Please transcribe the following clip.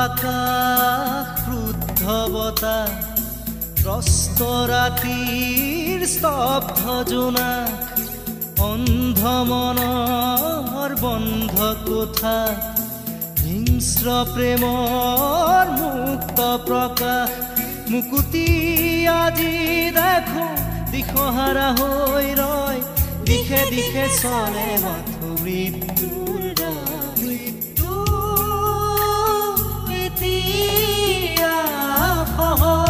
আকাশ, ক্ৰুদ্ধ বতাহ, ত্ৰস্ত ৰাতিৰ স্তব্ধ জোনাক, অন্ধ মনৰ বন্ধ কোঠা, হিংস্ৰ প্ৰেমৰ মুক্ত প্ৰকাশ। মুকুতি আজি দেখো দিশহাৰা হৈ ৰয়, দিশে দিশে চলে মাথো মৃত্যুৰ। মৃত্যু এতিয়া সহজ।